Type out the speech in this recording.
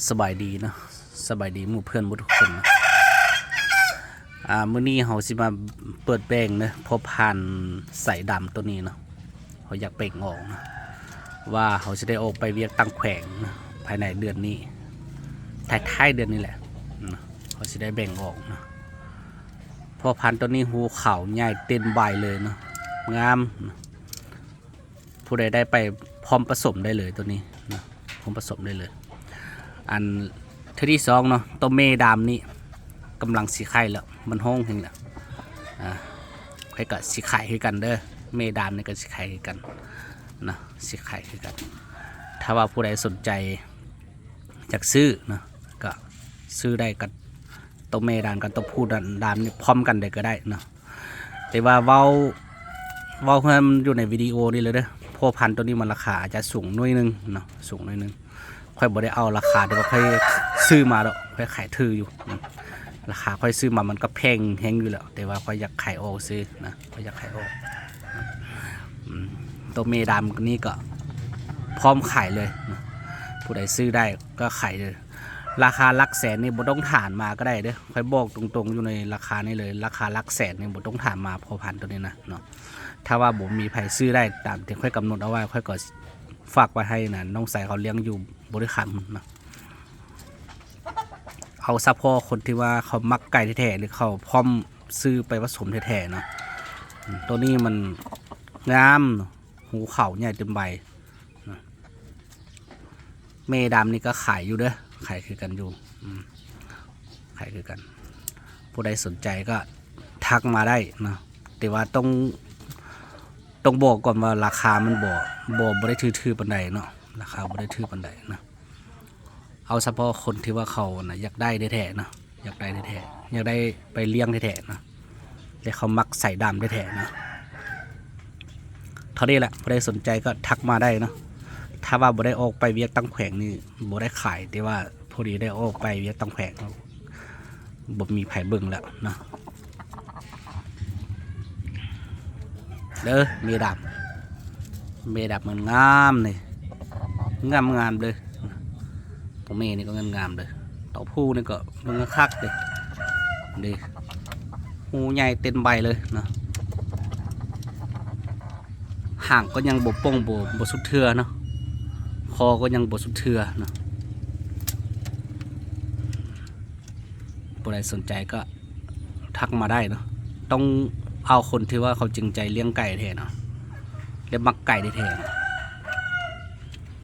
ສະບາຍດີເນາະ ສະບາຍດີໝູ່ເພື່ອນເບິດທຸກຄົນເນາະ. ອາ ມື້ນີ້ເຮົາຊິມາເປີດແບ່ງເນາະ ພໍ່ພັນສາຍດຳໂຕນີ້ເນາະ. ເຮົາຢາກແບ່ງອອກເນາະ ວ່າເຮົາຊິໄດ້ອອກໄປວຽກຕ່າງແຂວງເນາະ ພາຍໃນເດືອນນີ້ ທ້າຍໆເດືອນນີ້ແຫຼະເນາະ. ເຮົາຊິໄດ້ແບ່ງອອກເນາະ. ພໍ່ພັນໂຕນີ້ ຫູຂາວໃຫຍ່ເຕັມໃບເລີຍເນາະ ງາມເນາະ. ຜູ້ໃດໄດ້ໄປພ້ອມປະສົມໄດ້ເລີຍໂຕນີ້ເນາະ ພ້ອມປະສົມໄດ້ເລີຍ. ອັນເທື່ອທີສອງເນາະ ໂຕແມ່ດຳນີ້ກຳລັງຊິໄຂ່ແລ້ວ ມັນຮ້ອງແຮງແລ້ວ. ອາ ຂ້ອຍກະຊິໄຂ່ຄືກັນເດີ ແມ່ດຳນີ້ກະຊິໄຂ່ຄືກັນເນາະ ຊິໄຂ່ຄືກັນ. ຖ້າວ່າຜູ້ໃດສົນໃຈຢາກຊື້ເນາະ ກະຊື້ໄດ້ກັບໂຕແມ່ດຳກັບໂຕຜູ້ດຳນີ້ພ້ອມກັນເລີຍກະໄດ້ເນາະ. ແຕ່ວ່າເວົ້າ ເວົ້າໃຫ້ມັນຢູ່ໃນວິດີໂອນີ້ເລີຍເດີ ພໍ່ພັນໂຕນີ້ມັນລາຄາອາດຈະສູງໜ້ອຍໜຶ່ງເນາະ ສູງໜ້ອຍໜຶ່ງ. ຂ້ອຍບໍ່ໄດ້ເອົາລາຄາທີ່ວ່າຂ້ອຍຊື້ມາດອກ ຂ້ອຍຂາຍຖືກຢູ່. ລາຄາຂ້ອຍຊື້ມາມັນກະແພງແຮງຢູ່ແລ້ວ ແຕ່ວ່າຂ້ອຍຢາກຂາຍອອກຊື່ນະ ຂ້ອຍຢາກຂາຍອອກ. ອືມ ໂຕແມ່ດຳນີ້ກະພ້ອມຂາຍເລີຍນະ ຜູ້ໃດຊື້ໄດ້ກະຂາຍເລີຍ. ລາຄາຫຼັກແສນນີ້ບໍ່ຕ້ອງຖາມມາກະໄດ້ເດີ ຂ້ອຍບອກຕົງໆຢູ່ໃນລາຄານີ້ເລີຍ ລາຄາຫຼັກແສນນີ້ບໍ່ຕ້ອງຖາມມາ ພໍ່ພັນໂຕນີ້ນະເນາະ. ຖ້າວ່າບໍ່ມີໃຜຊື້ໄດ້ຕາມທີ່ຂ້ອຍກຳນົດເອົາໄວ້ ຂ້ອຍກໍຝາກໄວ້ໃຫ້ນະ ນ້ອງຊາຍເຂົາລ້ຽງຢູ່ບໍລິຄຳເນາະ. ເອົາສະເພາະຄົນທີ່ວ່າເຂົາມັກໄກ່ແທ້ໆ ຫຼືເຂົາພ້ອມຊື້ໄປປະສົມແທ້ໆເນາະ. ອືມ ໂຕນີ້ມັນງາມເນາະ ຫູຂາວໃຫຍ່ເຕັມໃບ. ນະ ແມ່ດຳນີ້ກະຂາຍຢູ່ເດີ ຂາຍຄືກັນຢູ່ ອືມ ຂາຍຄືກັນ. ຜູ້ໃດສົນໃຈກະທັກມາໄດ້ເນາະ ແຕ່ວ່າຕ້ອງ ຕ້ອງບອກກ່ອນວ່າລາຄາມັນບໍ່ ບໍ່ ບໍ່ໄດ້ຖືກໆປານໃດເນາະ ລາຄາບໍ່ໄດ້ຖືກປານໃດເນາະ. ເອົາສະເພາະຄົນທີ່ວ່າເຂົານະຢາກໄດ້ແທ້ໆເນາະ ຢາກໄດ້ແທ້ໆ ຢາກໄດ້ໄປລ້ຽງແທ້ໆເນາະ ແລະເຂົາມັກສາຍດຳແທ້ໆເນາະ. ເທົ່ານີ້ແຫຼະ ຜູ້ໃດສົນໃຈກໍທັກມາໄດ້ເນາະ. ຖ້າວ່າບໍ່ໄດ້ອອກໄປວຽກຕ່າງແຂວງນີ້ບໍ່ໄດ້ຂາຍ ແຕ່ວ່າພໍດີໄດ້ອອກໄປວຽກຕ່າງແຂວງ ບໍ່ມີໃຜເບິ່ງແລ້ວເນາະ. ເດີ ແມ່ດຳ ແມ່ດຳມັນງາມນີ້ ງາມໆເລີຍ. ໂຕແມ່ນີ້ກໍງາມໆເລີຍ ໂຕຜູ້ນີ້ກໍເບິ່ງຄັກໆເດ້ ເດ້ ຫູໃຫຍ່ເຕັມໃບເລີຍເນາະ. ຫາງກໍຍັງບໍ່ປ່ອງ ບໍ່ ບໍ່ສຸດເທື່ອເນາະ ຄໍກໍຍັງບໍ່ສຸດເທື່ອເນາະ. ຜູ້ໃດສົນໃຈກໍທັກມາໄດ້ເນາະ. ຕ້ອງເອົາຄົນທີ່ວ່າເຂົາຈິງໃຈລ້ຽງໄກ່ແທ້ເນາະ ແລະມັກໄກ່ແທ້ໆ